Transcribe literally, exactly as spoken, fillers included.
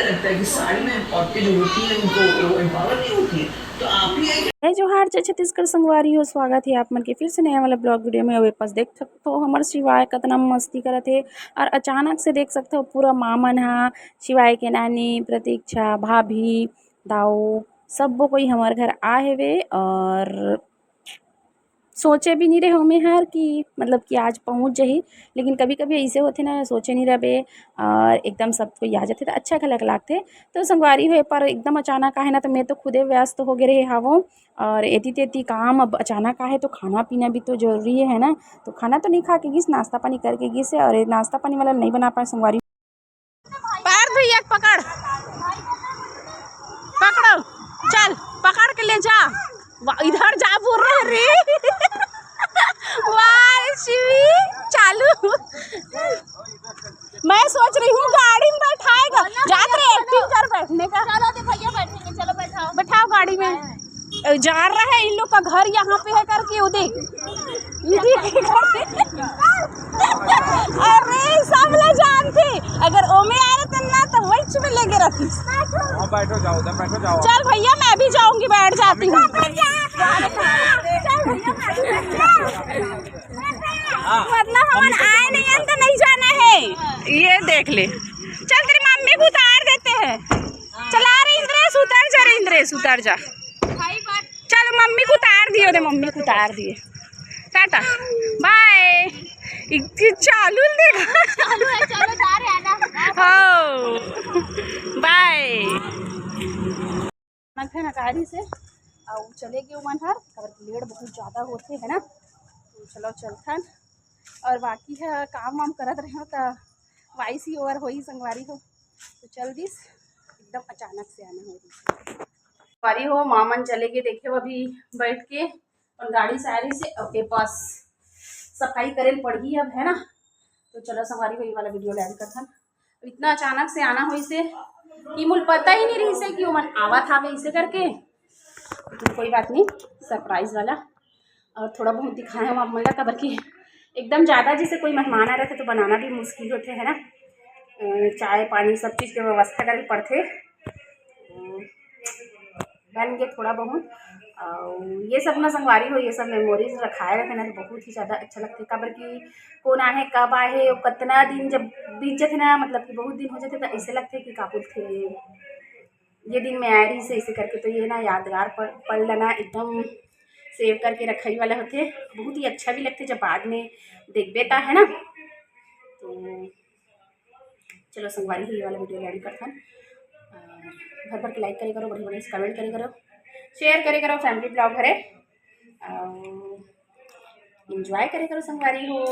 लगता है कि साड़ी में औरतें जो होती हैं उनको वो एम्पावर नहीं होती है। तो आप ही एक जय जोहार, जय छत्तीसगढ़ संगवारी हो। स्वागत है आप मन के फिर से नया वाला ब्लॉग वीडियो में। अउ ए पास देख सकते हो हमर शिवाय कतना मस्ती करत हे। और अचानक से देख सकते हो पूरा माँ मन हा, शिवाय के नानी, प्रतीक्षा, भाभी, दाऊ, सब्बो कोई हमर घर आ हेवे। और सोचे भी नहीं रहे ओमे हर कि मतलब कि आज पहुँच जाही, लेकिन कभी कभी ऐसे होथे ना, सोचे नहीं रहबे और एकदम सब कोई आ जाथे तो अच्छा घलक लागथे। तो संगवारी हो, ए पार एकदम अचानक आहे ना, तो मैं तो खुदे व्यस्त हो गए रहे हावों। और एती तेती काम अब अचानक आहे तो खाना पीना भी तो जरूरी है ना। तो खाना तो नहीं खा के गिस, नाश्ता पानी करके गिस है, और ये नाश्ता पानी वाला नहीं बना पाए संगवारी। पैर भी एक पकड़, पकड़ो, चल पकड़ के ले जा। वा-, इधर जा बोल रहे रे। वाह शिवी, चालू। मैं सोच रही हूँ गाड़ी में बैठाएगा, जात रहे एक्टिंग कर बैठने का। चलो दे भैया बैठेंगे, चलो बैठाओ। बैठाओ गाड़ी में। ए, जा रहा है, इन लोग का घर यहाँ पे है करके वो देख। ये देख। अरे सब ला जानथे, अगर ओमे आ रहे ना तो वही में लेके रखी। हाँ बैठो जाओ, उधर बैठो जाओ। चल भैया, मैं भी जाऊंगी, बैठ जाती हूँ। मतलब हमन आए नहीं हैं तो नहीं जाना है। ये देख ले, चल तेरी मम्मी को उतार देते हैं। चला रे इंद्रेश, उतर जा रे इंद्रेश, उतर जा। चलो मम्मी को उतार दिए, ओदे मम्मी को उतार दिए। टाटा, बाय। इतनी चालू देखा। चलो जा रहे हैं ना। हो, बाय। नखे ना गाड़ी से। और चले गए मन हर, अगर लेट बहुत ज़्यादा होते है ना, तो चलो चलथन। और बाकी है काम वाम करत रहे हो तो वाइस ही ओवर होई संगवारी हो, तो चल दिस एकदम अचानक से आने हो दिस। संगवारी हो, माँ मन चले गए देखे अभी बैठ के अपन गाड़ी से आ रही से। अब ए पास सफाई करे ल पड़ही अब, है ना। तो चलो संगवारी हो, ये वाला वीडियो ल एंड करथन। इतना अचानक से आना होइसे कि मुल पता ही नहीं रहिसे कि ओमन आवत हावे इसे करके। लेकिन कोई बात नहीं, सरप्राइज वाला। और थोड़ा बहुत दिखाए हम आप मन ला, काबर कि एकदम ज़्यादा जैसे कोई मेहमान आ रहे थे तो बनाना भी मुश्किल होते है ना। अ, चाय पानी सब चीज़ के व्यवस्था करे पड़थे। तो बन गए थोड़ा बहुत। और ये सब ना संगवारी हो, ये सब मेमोरीज रखाए रहते ना तो बहुत ही ज़्यादा अच्छा लगता है। काबर कि कौन आहे, कब आहे, और कितना दिन जब बीत जाते ना, मतलब कि बहुत दिन हो जाते तो ऐसे लगते कि का बोलते, ये दिन में आए रही से ऐसे करके। तो ये ना यादगार पल, पल ला ना एकदम सेव करके रखई वाला होते, बहुत ही अच्छा भी लगते जब बाद में देखबे ता, है ना। तो चलो संगवारी हो, ये वाला वीडियो एंड करथन। अ, भर भर के लाइक करे करो, बढ़िया बढ़िया से कमेंट करे करो, शेयर करे करो फैमिली ब्लॉग हरे, और एंजॉय करे करो संगवारी हो।